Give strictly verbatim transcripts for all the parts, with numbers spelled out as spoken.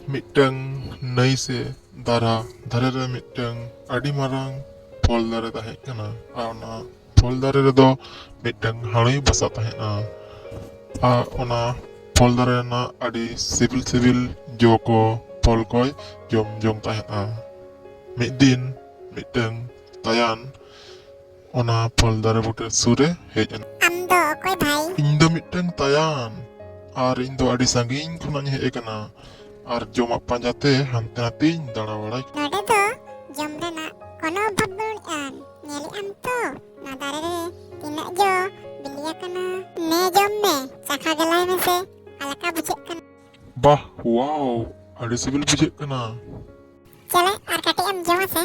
ᱢᱤᱫᱴᱟᱝ ᱱᱟᱹᱭ ᱥᱮ ᱫᱟᱨᱦᱟ ᱫᱷᱟᱨᱮ ᱨᱮ ᱢᱤᱫᱴᱟᱝ ᱟᱹᱰᱤ ᱢᱟᱨᱟᱝ ᱯᱷᱚᱞ ᱫᱟᱨᱮ ᱛᱟᱦᱮᱸ ᱠᱟᱱᱟ᱾ ᱟᱨ ᱚᱱᱟ ᱯᱷᱚᱞ ᱫᱟᱨᱮ ᱨᱮᱫᱚ ᱢᱤᱫᱴᱟᱝ ᱦᱟᱹᱬᱩᱭ ᱵᱟᱥᱟ ᱛᱟᱦᱮᱸᱱᱟ᱾ ᱟᱨ ᱚᱱᱟ ᱯᱷᱚᱞ ᱫᱟᱨᱮ ᱨᱮᱱᱟᱜ ᱟᱹᱰᱤ ᱥᱤᱵᱤᱞ ᱥᱤᱵᱤᱞ ᱡᱚ ᱠᱚ, ᱯᱷᱚᱞ ᱠᱚᱭ ᱡᱚᱢ ᱡᱚᱝ ᱛᱟᱦᱮᱸᱱᱟ᱾ ᱢᱤᱫ ᱫᱤᱱ ᱢᱤᱫᱴᱟᱝ ᱛᱟᱭᱟᱱ ᱚᱱᱟ ᱯᱷᱚᱞ ᱫᱟᱨᱮ ᱵᱩᱴᱟᱹ ᱥᱩᱨ ᱨᱮ ᱦᱮᱡ ᱮᱱᱟ᱾ ᱟᱢ ᱫᱚ ᱚᱠᱚᱭ ᱵᱷᱟᱭ? ᱤᱧ ᱫᱚ ᱢᱤᱫᱴᱟᱝ ᱛᱟᱭᱟᱱ, ᱟᱨ ᱤᱧ ᱫᱚ ᱟᱹᱰᱤ ᱥᱟᱺᱜᱤᱧ ᱠᱷᱚᱱᱟᱜ ᱤᱧ ᱦᱮᱡ ᱟᱠᱟᱱᱟ, ᱟᱨ ᱡᱚᱢᱟᱜ ᱯᱟᱸᱡᱟ ᱛᱮ ᱦᱟᱱᱛᱮ ᱱᱟᱛᱮᱧ ᱫᱟᱬᱟ ᱵᱟᱲᱟᱭ ᱠᱟᱱᱟ᱾ ᱱᱚᱰᱮ ᱫᱚ ᱡᱚᱢ ᱨᱮᱱᱟᱜ ᱠᱳᱱᱳ ᱚᱵᱷᱟᱵᱽ ᱵᱟᱹᱱᱩᱜᱼᱟ᱾ ᱧᱮᱞᱮᱫ ᱟᱢ ᱛᱚ, ᱱᱚᱣᱟ ᱫᱟᱨᱮ ᱨᱮ ᱛᱤᱱᱟᱹᱜ ᱡᱚ ᱵᱤᱞᱤ ᱟᱠᱟᱱᱟ᱾ ᱱᱮ ᱡᱚᱢ ᱢᱮ, ᱪᱟᱠᱷᱟ ᱜᱮᱞᱟᱭ ᱢᱮᱥᱮ, ᱟᱞᱟᱠᱟ ᱵᱩᱡᱷᱟᱹᱜ ᱠᱟᱱᱟ᱾ ᱵᱟᱦ, ᱣᱟᱣ, ᱟᱹᱰᱤ ᱥᱤᱵᱤᱞ ᱵᱩᱡᱷᱟᱹᱜ ᱠᱟᱱᱟ᱾ ᱪᱚᱞᱚ, ᱟᱨ ᱠᱟᱹᱴᱤᱡ ᱮᱢ ᱡᱚᱢᱟ ᱥᱮ?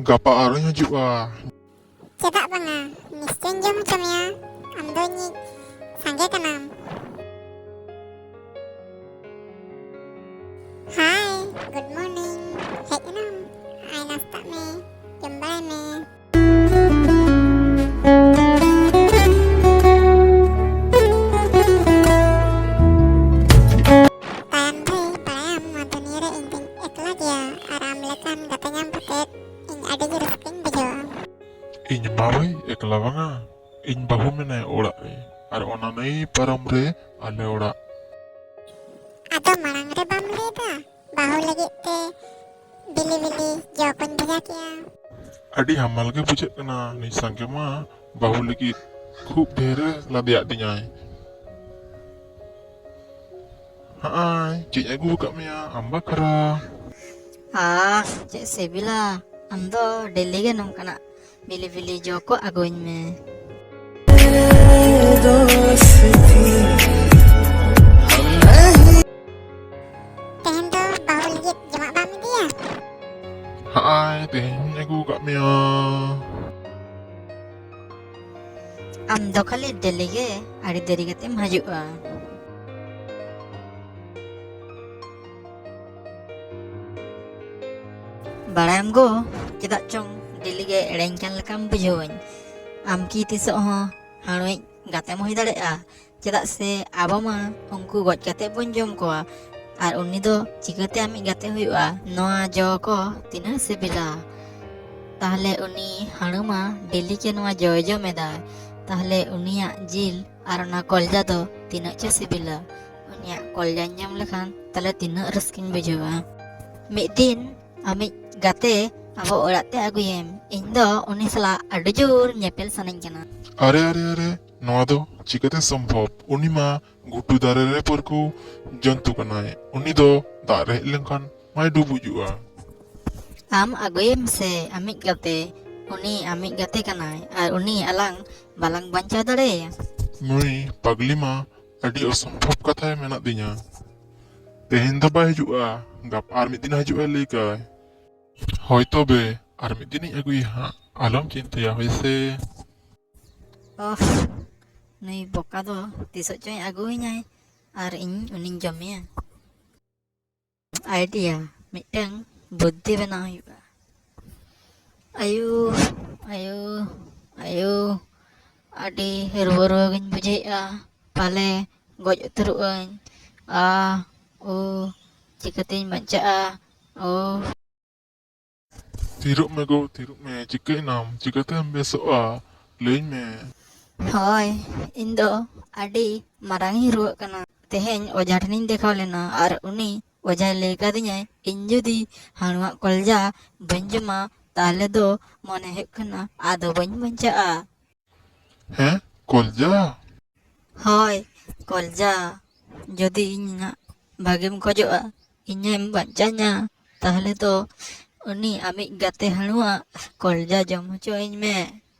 ᱜᱟᱯᱟ ᱟᱨᱚᱧ ᱦᱤᱡᱩᱜᱼᱟ᱾ ᱪᱮᱫᱟᱜ ᱵᱟᱝᱟ, ᱱᱤᱥᱪᱚᱭᱤᱧ ᱡᱚᱢ ᱦᱚᱪᱚ ᱢᱮᱭᱟ᱾ ᱟᱢ ᱫᱚ ᱤᱧᱤᱡ ᱥᱟᱸᱜᱮ ᱠᱟᱱᱟᱢ᱾ ᱦᱟᱭ, ᱜᱩᱰ ᱢᱚᱨᱱᱤᱝ᱾ ᱦᱮᱡ ᱮᱱᱟᱢ? ᱟᱭ, ᱱᱟᱥᱛᱟᱜ ᱢᱮ, ᱡᱚᱢ ᱵᱟᱲᱟᱭ ᱢᱮ᱾ ᱛᱟᱭᱟᱱ ᱵᱷᱟᱹᱭ, ᱵᱟᱲᱟᱭᱟᱢ, ᱱᱚᱣᱟ ᱫᱩᱱᱤᱭᱟᱹ ᱨᱮ ᱤᱧ ᱫᱚᱧ ᱮᱠᱞᱟ ᱜᱮᱭᱟ, ᱟᱨ ᱟᱢ ᱞᱮᱠᱟᱱ ᱜᱟᱛᱮ ᱧᱟᱢ ᱠᱟᱛᱮ ᱤᱧ ᱟᱹᱰᱤ ᱜᱮ ᱨᱟᱹᱥᱠᱟᱹᱧ ᱵᱩᱡᱷᱟᱹᱣᱟ᱾ ᱤᱧ ᱢᱟ ᱵᱷᱟᱹᱭ ᱮᱠᱞᱟ ᱵᱟᱝᱟ, ᱤᱧ ᱵᱟᱹᱦᱩ ᱢᱮᱱᱟᱭᱟ ᱚᱲᱟᱜ ᱨᱮ, ᱟᱨ ᱚᱱᱟ ᱱᱟᱹᱭ ᱯᱟᱨᱚᱢ ᱨᱮ ᱟᱞᱮ ᱚᱲᱟᱜ᱾ ᱟᱫᱚ ᱢᱟᱲᱟᱝ ᱨᱮ ᱵᱟᱢ ᱞᱟᱹᱭ ᱫᱟ? ᱵᱟᱹᱦᱩ ᱞᱟᱹᱜᱤᱫ ᱛᱮ ᱵᱤᱞᱤ ᱵᱤᱞᱤ ᱡᱚ ᱠᱚᱧ ᱵᱷᱮᱡᱟ ᱠᱮᱭᱟ᱾ ᱟᱹᱰᱤ ᱦᱟᱢᱟᱞ ᱜᱮ ᱵᱩᱡᱷᱟᱹᱜ ᱠᱟᱱᱟ, ᱱᱩᱭ ᱥᱟᱸᱜᱮ ᱢᱟ ᱵᱟᱹᱦᱩ ᱞᱟᱹᱜᱤᱫ ᱠᱷᱩᱵ ᱰᱷᱮᱨᱮ ᱞᱟᱫᱮᱭᱟᱫ ᱫᱤᱧᱟᱭ᱾ ᱦᱟᱸᱜᱼᱟᱭ, ᱪᱮᱫ ᱟᱹᱜᱩ ᱟᱠᱟᱫ ᱢᱮᱭᱟ ᱟᱢ ᱵᱟᱠᱷᱨᱟ? ᱟᱦ, ᱪᱮᱫ ᱥᱤᱵᱤᱞᱟ! ᱟᱢ ᱫᱚ ᱰᱮᱞᱤ ᱜᱮ ᱱᱚᱝᱠᱟᱱᱟᱜ ᱵᱤᱞᱤ ᱵᱤᱞᱤ ᱡᱚ ᱠᱚ ᱟᱹᱜᱩᱧ ᱢᱮ᱾ ᱛᱮᱦᱮᱧ ᱫᱚ ᱵᱟᱹᱦᱩ ᱞᱟᱹᱜᱤᱫ ᱡᱚᱢᱟᱜ ᱵᱟᱢ ᱤᱫᱤ? ᱛᱚ ᱠᱷᱟᱹᱞᱤ ᱰᱮᱞᱤ ᱜᱮ ᱟᱹᱰᱤ ᱫᱮᱨᱤ ᱠᱟᱛᱮᱢ ᱦᱤᱡᱩᱜᱼᱟ᱾ ᱵᱟᱲᱟᱭᱟᱢ ᱜᱳ, ᱪᱮᱫᱟᱜ ᱪᱚᱝ ᱰᱮᱞᱤ ᱜᱮ ᱮᱲᱮᱧ ᱠᱟᱱ ᱞᱮᱠᱟᱢ ᱵᱩᱡᱷᱟᱹᱣᱟᱹᱧ᱾ ᱟᱢ ᱠᱤ ᱛᱤᱥᱚᱜ ᱦᱚᱸ ᱦᱟᱹᱬᱩᱭᱤᱡ ᱜᱟᱛᱮᱢ ᱦᱩᱭ ᱫᱟᱲᱮᱭᱟᱜᱼᱟ? ᱪᱮᱫᱟᱜ ᱥᱮ ᱟᱵᱚ ᱢᱟ ᱩᱱᱠᱩ ᱜᱚᱡ ᱠᱟᱛᱮ ᱵᱚᱱ ᱡᱚᱢ ᱠᱚᱣᱟ, ᱟᱨ ᱩᱱᱤ ᱫᱚ ᱪᱤᱠᱟᱹᱛᱮ ᱟᱢᱤᱡ ᱜᱟᱛᱮ ᱦᱩᱭᱩᱜᱼᱟ? ᱱᱚᱣᱟ ᱡᱚ ᱠᱚ ᱛᱤᱱᱟᱹᱜ ᱥᱤᱵᱤᱞᱟ᱾ ᱛᱟᱦᱞᱮ ᱩᱱᱤ ᱦᱟᱹᱬᱩ ᱢᱟ ᱰᱮᱞᱤ ᱜᱮ ᱱᱚᱣᱟ ᱡᱚᱭ ᱡᱚᱢ ᱮᱫᱟᱭ᱾ ᱛᱟᱦᱞᱮ ᱩᱱᱤᱭᱟᱜ ᱡᱤᱞ ᱟᱨ ᱚᱱᱟ ᱠᱚᱞᱡᱟ ᱫᱚ ᱛᱤᱱᱟᱹᱜ ᱪᱚ ᱥᱤᱵᱤᱞᱟ᱾ ᱩᱱᱤᱭᱟᱜ ᱠᱚᱞᱡᱟᱧ ᱡᱚᱢ ᱞᱮᱠᱷᱟᱱ ᱛᱟᱦᱞᱮ ᱛᱤᱱᱟᱹᱜ ᱨᱟᱹᱥᱠᱟᱹᱧ ᱵᱩᱡᱷᱟᱹᱣᱟ᱾ ᱢᱤᱫ ᱫᱤᱱ ᱟᱢᱤᱡ ᱜᱟᱛᱮ ᱟᱵᱚ ᱚᱲᱟᱜ ᱛᱮ ᱟᱹᱜᱩᱭᱮᱢ᱾ ᱤᱧ ᱫᱚ ᱩᱱᱤ ᱥᱟᱞᱟᱜ ᱟᱹᱰᱤ ᱡᱳᱨ ᱧᱮᱯᱮᱞ ᱥᱟᱱᱟᱧ ᱠᱟᱱᱟ᱾ ᱟᱨᱮ, ᱟᱨᱮ, ᱟᱨᱮ, ᱱᱚᱣᱟ ᱫᱚ ᱪᱤᱠᱟᱹᱛᱮ ᱥᱚᱢᱵᱷᱚᱵ? ᱩᱱᱤ ᱢᱟ ᱜᱷᱩᱴᱩ ᱫᱟᱨᱮ ᱨᱮ ᱯᱟᱹᱨᱠᱟᱹᱣ ᱡᱚᱱᱛᱩ ᱠᱟᱱᱟᱭ᱾ ᱩᱱᱤ ᱫᱚ ᱫᱟᱜ ᱨᱮ ᱦᱮᱡ ᱞᱮᱱᱠᱷᱟᱱ ᱢᱟᱭ ᱰᱩᱵᱩᱡᱚᱜᱼᱟ᱾ ᱟᱢ ᱟᱹᱜᱩᱭᱮᱢ ᱥᱮ ᱟᱢᱤᱡ ᱜᱟᱛᱮ, ᱩᱱᱤ ᱟᱢᱤᱡ ᱜᱟᱛᱮ ᱠᱟᱱᱟᱭ ᱟᱨ ᱩᱱᱤ ᱟᱞᱟᱝ ᱵᱟᱞᱟᱝ ᱵᱟᱧᱪᱟᱣ ᱫᱟᱲᱮᱭᱟᱭᱟ᱾ ᱢᱟᱹᱭ, ᱯᱟᱜᱽᱞᱤ ᱢᱟ ᱟᱹᱰᱤ ᱚᱥᱚᱢᱵᱷᱚᱵ ᱠᱟᱛᱷᱟᱭ ᱢᱮᱱᱟᱫ ᱫᱤᱧᱟ᱾ ᱛᱮᱦᱮᱧ ᱫᱚ ᱵᱟᱭ ᱦᱤᱡᱩᱜᱼᱟ, ᱜᱟᱯᱟ ᱟᱨ ᱢᱤᱫ ᱫᱤᱱ ᱦᱤᱡᱩᱜᱼᱟᱭ ᱞᱟᱹᱭ ᱠᱟᱭ᱾ ᱦᱳᱭ ᱛᱚᱵᱮ, ᱟᱨ ᱢᱤᱫ ᱫᱤᱱᱤᱧ ᱟᱹᱜᱩᱭᱟ ᱦᱟᱸᱜ, ᱟᱞᱚᱢ ᱪᱤᱱᱛᱟᱹᱭᱟ, ᱦᱳᱭ ᱥᱮ? ᱳᱦ, ᱱᱩᱭ ᱵᱚᱠᱟ ᱫᱚ ᱛᱤᱥᱚᱜ ᱪᱚᱭ ᱟᱹᱜᱩᱣᱟᱹᱧᱟᱭ ᱟᱨ ᱤᱧ ᱩᱱᱤᱧ ᱡᱚᱢᱮᱭᱟ᱾ ᱟᱭᱰᱤᱭᱟ, ᱢᱤᱫᱴᱟᱝ ᱵᱩᱫᱽᱫᱷᱤ ᱵᱮᱱᱟᱣ ᱦᱩᱭᱩᱜᱼᱟ᱾ ᱟᱭᱳ, ᱟᱭᱳ, ᱟᱭᱳ, ᱟᱹᱰᱤ ᱨᱩᱣᱟᱹ ᱨᱩᱣᱟᱹ ᱜᱤᱧ ᱵᱩᱡᱷᱟᱹᱣᱮᱫᱼᱟ, ᱯᱟᱞᱮ ᱜᱚᱡ ᱩᱛᱟᱹᱨᱚᱜ ᱟᱹᱧ᱾ ᱟ, ᱳ, ᱪᱤᱠᱟᱹᱛᱤᱧ ᱵᱟᱧᱪᱟᱜᱼᱟ? ᱳ᱾ ᱛᱷᱤᱨᱚᱜ ᱢᱮ ᱜᱳ, ᱛᱷᱤᱨᱚᱜ ᱢᱮ᱾ ᱪᱤᱠᱟᱹᱭᱮᱱᱟᱢ? ᱪᱤᱠᱟᱹᱛᱮᱢ ᱵᱮᱥᱚᱜᱼᱟ? ᱞᱟᱹᱭᱟᱹᱧ ᱢᱮ᱾ ᱦᱳᱭ, ᱤᱧ ᱫᱚ ᱟᱹᱰᱤ ᱢᱟᱨᱟᱝ ᱤᱧ ᱨᱩᱣᱟᱹᱜ ᱠᱟᱱᱟ᱾ ᱛᱮᱦᱮᱧ ᱚᱡᱷᱟ ᱴᱷᱮᱱᱤᱧ ᱫᱮᱠᱷᱟᱣ ᱞᱮᱱᱟ ᱟᱨ ᱩᱱᱤ ᱚᱡᱷᱟᱭ ᱞᱟᱹᱭ ᱠᱟᱫᱤᱧᱟᱭ, ᱤᱧ ᱡᱩᱫᱤ ᱦᱟᱹᱬᱩᱣᱟᱜ ᱠᱚᱞᱡᱟ ᱵᱟᱹᱧ ᱡᱚᱢᱟ, ᱛᱟᱦᱞᱮ ᱫᱚ ᱢᱚᱱᱮ ᱦᱩᱭᱩᱜ ᱠᱟᱱᱟ ᱟᱫᱚ ᱵᱟᱹᱧ ᱵᱟᱧᱪᱟᱜᱼᱟ᱾ ᱦᱮᱸ, ᱠᱚᱞᱡᱟ? ᱦᱳᱭ, ᱠᱚᱞᱡᱟ᱾ ᱡᱩᱫᱤ ᱤᱧᱟᱜ ᱵᱷᱟᱜᱮᱢ ᱠᱷᱚᱡᱚᱜᱼᱟ, ᱤᱧᱮᱢ ᱵᱟᱧᱪᱟᱧᱟ, ᱛᱟᱦᱞᱮ ᱫᱚ ᱩᱱᱤ ᱟᱢᱤᱡ ᱜᱟᱛᱮ ᱦᱟᱹᱬᱩᱣᱟᱜ ᱠᱚᱞᱡᱟ ᱡᱚᱢ ᱦᱚᱪᱚ ᱟᱹᱧ ᱢᱮ᱾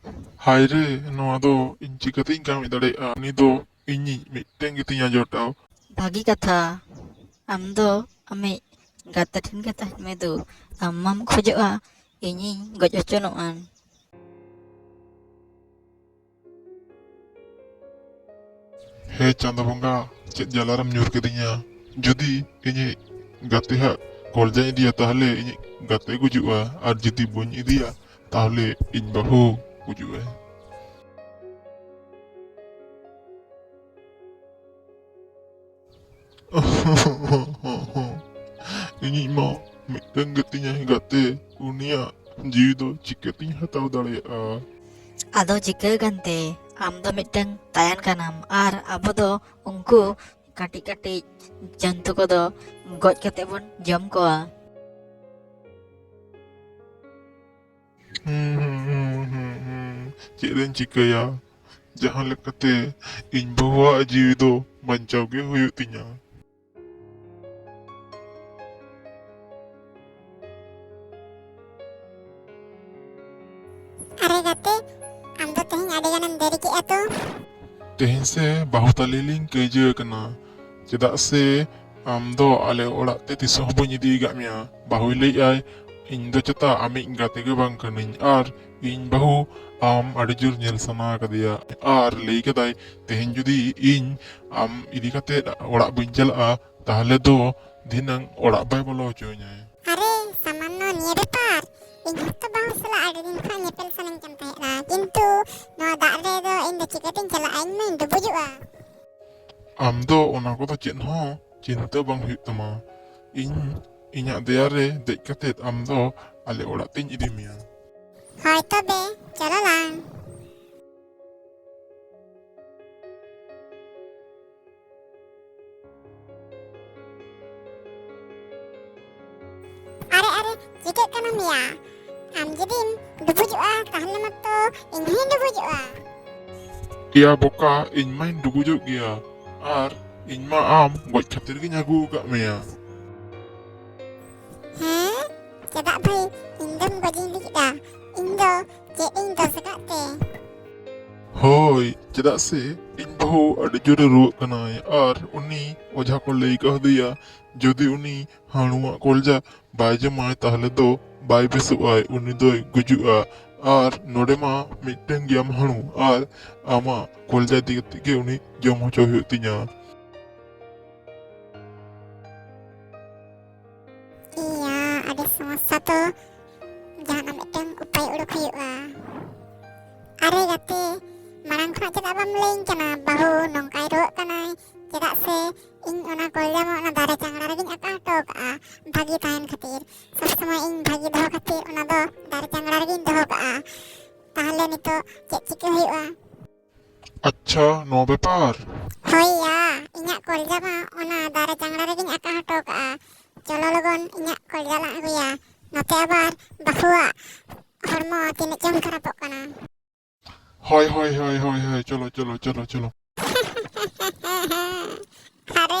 ᱦᱟᱭ ᱨᱮ, ᱱᱚᱣᱟ ᱫᱚ ᱤᱧ ᱪᱤᱠᱟᱹᱛᱤᱧ ᱠᱟᱹᱢᱤ ᱫᱟᱲᱮᱭᱟᱜᱼᱟ? ᱩᱱᱤ ᱫᱚ ᱤᱧᱤᱡ ᱢᱤᱫᱴᱮᱱ ᱜᱮᱛᱤᱧᱟ ᱡᱚᱴᱟᱣ᱾ ᱵᱷᱟᱹᱜᱤ ᱠᱟᱛᱷᱟ, ᱟᱢ ᱫᱚ ᱟᱢᱤᱡ ᱜᱟᱛᱮ ᱴᱷᱮᱱ ᱜᱮ ᱛᱟᱦᱮᱱ ᱢᱮ ᱫᱩ᱾ ᱟᱢ ᱢᱟᱢ ᱠᱷᱚᱡᱚᱜᱼᱟ ᱤᱧᱤᱧ ᱜᱚᱡ ᱦᱚᱪᱚᱱᱚᱜᱼᱟ᱾ ᱮ ᱪᱟᱸᱫᱚ ᱵᱚᱸᱜᱟ, ᱪᱮᱫ ᱡᱟᱞᱟ ᱨᱮᱢ ᱧᱩᱨ ᱠᱤᱫᱤᱧᱟ? ᱡᱩᱫᱤ ᱤᱧᱤᱡ ᱜᱟᱛᱮ ᱦᱟᱜ ᱠᱚᱞᱡᱟᱧ ᱤᱫᱤᱭᱟ, ᱛᱟᱦᱞᱮ ᱤᱧᱤᱡ ᱜᱟᱛᱮ ᱜᱩᱡᱩᱜᱼᱟ, ᱟᱨ ᱡᱩᱫᱤ ᱵᱟᱹᱧ ᱤᱫᱤᱭᱟ, ᱛᱟᱦᱞᱮ ᱤᱧ ᱵᱟᱹᱦᱩ ᱜᱩᱡᱩᱜᱼᱟᱭ᱾ ᱤᱧᱤᱡ ᱢᱟ ᱢᱤᱫᱴᱟᱝ ᱜᱮᱛᱤᱧᱟᱭ ᱜᱟᱛᱮ, ᱩᱱᱤᱭᱟᱜ ᱡᱤᱣᱤ ᱫᱚ ᱪᱤᱠᱟᱹᱛᱤᱧ ᱦᱟᱛᱟᱣ ᱫᱟᱲᱮᱭᱟᱜᱼᱟ? ᱟᱫᱚ ᱪᱤᱠᱟᱹ ᱠᱟᱱᱛᱮ? ᱟᱢ ᱫᱚ ᱢᱤᱫᱴᱟᱝ ᱛᱟᱭᱟᱱ ᱠᱟᱱᱟᱢ, ᱟᱨ ᱟᱵᱚ ᱫᱚ ᱩᱱᱠᱩ ᱠᱟᱹᱴᱤᱡ ᱠᱟᱹᱴᱤᱡ ᱡᱚᱱᱛᱩ ᱠᱚᱫᱚ ᱜᱚᱡ ᱠᱟᱛᱮ ᱵᱚᱱ ᱡᱚᱢ ᱠᱚᱣᱟ᱾ ᱦᱩᱸ, ᱦᱩᱸ, ᱦᱩᱸ, ᱦᱩᱸ, ᱦᱩᱸ᱾ ᱪᱮᱫ ᱤᱧ ᱪᱤᱠᱟᱹᱭᱟ? ᱡᱟᱦᱟᱸ ᱞᱮᱠᱟᱛᱮ ᱤᱧ ᱵᱟᱹᱦᱩᱣᱟᱜ ᱡᱤᱣᱤ ᱫᱚ ᱵᱟᱧᱪᱟᱣ ᱜᱮ ᱦᱩᱭᱩᱜ ᱛᱤᱧᱟ᱾ ᱟᱨᱮ ᱜᱟᱛᱮ, ᱟᱢ ᱫᱚ ᱛᱮᱦᱮᱧ ᱟᱹᱰᱤ ᱜᱟᱱᱮᱢ ᱫᱮᱨᱤ ᱠᱮᱜᱼᱟ ᱛᱚ᱾ ᱛᱮᱦᱮᱧ ᱥᱮ ᱵᱟᱹᱦᱩ ᱛᱟᱞᱮ ᱞᱤᱧ ᱠᱟᱹᱭᱡᱟᱹ ᱟᱠᱟᱱᱟ, ᱪᱮᱫᱟᱜ ᱥᱮ ᱟᱢ ᱫᱚ ᱟᱞᱮ ᱚᱲᱟᱜ ᱛᱮ ᱛᱤᱥ ᱦᱚᱸ ᱵᱟᱹᱧ ᱤᱫᱤ ᱟᱠᱟᱫ ᱢᱮᱭᱟ᱾ ᱵᱟᱹᱦᱩᱭ ᱞᱟᱹᱭᱮᱫᱼᱟᱭ, ᱤᱧ ᱫᱚ ᱪᱮᱛᱟ ᱟᱢᱤᱡ ᱜᱟᱛᱮ ᱜᱮ ᱵᱟᱝ ᱠᱟᱹᱱᱟᱹᱧ, ᱟᱨ ᱤᱧ ᱵᱟᱹᱦᱩ ᱟᱢ ᱟᱹᱰᱤ ᱡᱳᱨ ᱧᱮᱞ ᱥᱟᱱᱟ ᱟᱠᱟᱫᱮᱭᱟ᱾ ᱟᱨ ᱞᱟᱹᱭ ᱠᱟᱫᱟᱭ, ᱛᱮᱦᱮᱧ ᱡᱩᱫᱤ ᱤᱧ ᱟᱢ ᱤᱫᱤ ᱠᱟᱛᱮ ᱚᱲᱟᱜ ᱵᱟᱹᱧ ᱪᱟᱞᱟᱜᱼᱟ, ᱛᱟᱦᱞᱮ ᱫᱚ ᱫᱷᱤᱱᱟᱹᱝ ᱚᱲᱟᱜ ᱵᱟᱭ ᱵᱚᱞᱚ ᱦᱚᱪᱚᱣᱟᱹᱧᱟᱭ᱾ ᱟᱨᱮ, ᱥᱟᱢᱟᱱᱱᱚ ᱱᱤᱭᱟᱹ ᱵᱮᱯᱟᱨ? ᱤᱧ ᱦᱚᱸᱛᱚ ᱵᱟᱹᱦᱩ ᱥᱟᱞᱟᱜ ᱟᱹᱰᱤ ᱫᱤᱱ ᱠᱷᱚᱱ ᱧᱮᱯᱮᱞ ᱥᱟᱱᱟᱧ ᱠᱟᱱ ᱛᱟᱦᱮᱸᱫᱼᱟ, ᱠᱤᱱᱛᱩ ᱱᱚᱣᱟ ᱫᱟᱜ ᱨᱮᱫᱚ ᱤᱧ ᱫᱚ ᱪᱤᱠᱟᱹᱛᱤᱧ ᱪᱟᱞᱟᱜᱼᱟ? ᱤᱧ ᱢᱟᱧ ᱰᱩᱵᱩᱡᱚᱜᱼᱟ᱾ ᱟᱢ ᱫᱚ ᱚᱱᱟ ᱠᱚᱫᱚ ᱪᱮᱫ ᱦᱚᱸ ᱪᱤᱱᱛᱟᱹ ᱵᱟᱝ ᱦᱩᱭᱩᱜ ᱛᱟᱢᱟ᱾ ᱤᱧ ᱤᱧᱟᱜ ᱫᱮᱭᱟ ᱨᱮ ᱫᱮᱡ ᱠᱟᱛᱮᱫ ᱟᱢ ᱫᱚ ᱟᱞᱮ ᱚᱲᱟᱜ ᱛᱤᱧ ᱤᱫᱤ ᱢᱮᱭᱟ᱾ ᱦᱳᱭ ᱛᱚᱵᱮ, ᱪᱚᱞᱚ ᱞᱟᱝ᱾ ᱟᱨᱮ, ᱟᱨᱮ, ᱪᱤᱠᱟᱹᱜ ᱠᱟᱱᱟᱢ ᱭᱟ? ᱟᱢ ᱡᱩᱫᱤᱢ ᱰᱩᱵᱩᱡᱚᱜᱼᱟ, ᱛᱟᱦᱞᱮ ᱢᱟᱛᱚ ᱤᱧ ᱦᱚᱸᱧ ᱰᱩᱵᱩᱡᱚᱜᱼᱟ᱾ ᱮᱭᱟ ᱵᱚᱠᱟ, ᱤᱧ ᱢᱟᱧ ᱰᱩᱵᱩᱡᱚᱜ ᱜᱮᱭᱟ, ᱟᱨ ᱤᱧ ᱢᱟ ᱟᱢ ᱜᱚᱡ ᱠᱷᱟᱹᱛᱤᱨ ᱜᱤᱧ ᱟᱹᱜᱩ ᱟᱠᱟᱫ ᱢᱮᱭᱟ᱾ ᱦᱮᱸ? ᱪᱮᱫᱟᱜ ᱵᱷᱟᱹᱭ ᱤᱧ ᱫᱚᱢ ᱜᱚᱡᱤᱧ ᱞᱟᱹᱜᱤᱫᱼᱟ? ᱤᱧ ᱫᱚ ᱪᱮᱫ ᱤᱧ ᱫᱚᱥ ᱟᱠᱟᱫ ᱛᱮ? ᱦᱳᱭ, ᱪᱮᱫᱟᱜ ᱥᱮ ᱤᱧ ᱵᱟᱹᱦᱩ ᱟᱹᱰᱤ ᱡᱳᱨᱮ ᱨᱩᱣᱟᱹᱜ ᱠᱟᱱᱟᱭ, ᱟᱨ ᱩᱱᱤ ᱚᱡᱷᱟ ᱠᱚ ᱞᱟᱹᱭ ᱠᱟᱣᱫᱮᱭᱟ, ᱡᱩᱫᱤ ᱩᱱᱤ ᱦᱟᱹᱬᱩᱣᱟᱜ ᱠᱚᱞᱡᱟ ᱵᱟᱭ ᱡᱚᱢᱟᱭ, ᱛᱟᱦᱞᱮ ᱫᱚ ᱵᱟᱭ ᱵᱮᱥᱚᱜᱼᱟᱭ, ᱩᱱᱤ ᱫᱚᱭ ᱜᱩᱡᱩᱜᱼᱟ᱾ ᱟᱨ ᱱᱚᱰᱮ ᱢᱟ ᱢᱤᱫᱴᱟᱝ ᱜᱮᱭᱟᱢ ᱦᱟᱹᱬᱩ, ᱟᱨ ᱟᱢᱟᱜ ᱠᱚᱞᱡᱟ ᱤᱫᱤ ᱠᱟᱛᱮ ᱜᱮ ᱩᱱᱤ ᱡᱚᱢ ᱦᱚᱪᱚ ᱦᱩᱭᱩᱜ ᱛᱤᱧᱟ᱾ ᱤᱭᱟ, ᱟᱹᱰᱤ ᱥᱚᱢᱚᱥᱥᱟ ᱛᱚ, ᱡᱟᱦᱟᱱᱟᱜ ᱢᱤᱫᱴᱟᱝ ᱩᱯᱟᱭ ᱩᱰᱩᱠ ᱦᱩᱭᱩᱜᱼᱟ᱾ ᱟᱨᱮ ᱜᱟᱛᱮ, ᱢᱟᱲᱟᱝ ᱠᱷᱚᱱᱟᱜ ᱪᱮᱫᱟᱜ ᱵᱟᱢ ᱞᱟᱹᱭᱟᱹᱧ ᱠᱟᱱᱟ? ᱵᱟᱹᱦᱩ ᱱᱚᱝᱠᱟᱭ ᱨᱩᱣᱟᱹᱜ ᱠᱟᱱᱟᱭ, ᱪᱮᱫᱟᱜ ᱥᱮ ᱤᱧ ᱚᱱᱟ ᱠᱚᱞᱡᱟ ᱢᱟ ᱚᱱᱟ ᱫᱟᱨᱮ ᱪᱟᱝᱲᱟ ᱨᱮᱜᱤᱧ ᱟᱠᱟ ᱦᱚᱴᱚ ᱠᱟᱜᱼᱟ, ᱵᱷᱟᱹᱜᱤ ᱛᱟᱦᱮᱱ ᱠᱷᱟᱹᱛᱤᱨ᱾ ᱥᱚᱵ ᱥᱚᱢᱚᱭ ᱤᱧ ᱵᱷᱟᱹᱜᱤ ᱫᱚᱦᱚ ᱠᱷᱟᱹᱛᱤᱨ ᱚᱱᱟ ᱫᱚ ᱫᱟᱨᱮ ᱪᱟᱝᱲᱟ ᱨᱮᱜᱤᱧ ᱫᱚᱦᱚ ᱠᱟᱜᱼᱟ᱾ ᱛᱟᱦᱞᱮ ᱱᱤᱛᱚᱜ ᱪᱮᱫ ᱪᱤᱠᱟᱹ ᱦᱩᱭᱩᱜᱼᱟ? ᱟᱪᱪᱷᱟ, ᱱᱚᱣᱟ ᱵᱮᱯᱟᱨ? ᱦᱳᱭ ᱭᱟ, ᱤᱧᱟᱹᱜ ᱠᱚᱞᱡᱟ ᱢᱟ ᱚᱱᱟ ᱫᱟᱨᱮ ᱪᱟᱝᱲᱟ ᱨᱮᱜᱤᱧ ᱟᱠᱟ ᱦᱚᱴᱚ ᱠᱟᱜᱼᱟ᱾ ᱪᱚᱞᱚ ᱞᱚᱜᱚᱱ ᱤᱧᱟᱹᱜ ᱠᱚᱞᱡᱟ ᱞᱟᱝ ᱟᱹᱜᱩᱭᱟ᱾ ᱱᱚᱛᱮ ᱟᱵᱟᱨ ᱵᱟᱹᱦᱩᱣᱟᱜ ᱦᱚᱲᱢᱚ ᱛᱤᱱᱟᱹᱜ ᱪᱚᱝ ᱠᱷᱟᱨᱟᱯᱚᱜ ᱠᱟᱱᱟ᱾ ᱦᱳᱭ, ᱦᱳᱭ, ᱦᱳᱭ, ᱦᱳᱭ, ᱦᱳᱭ, ᱪᱚᱞᱚ, ᱪᱚᱞᱚ, ᱪᱚᱞᱚ, ᱪᱚᱞᱚ᱾ ᱟᱨᱮ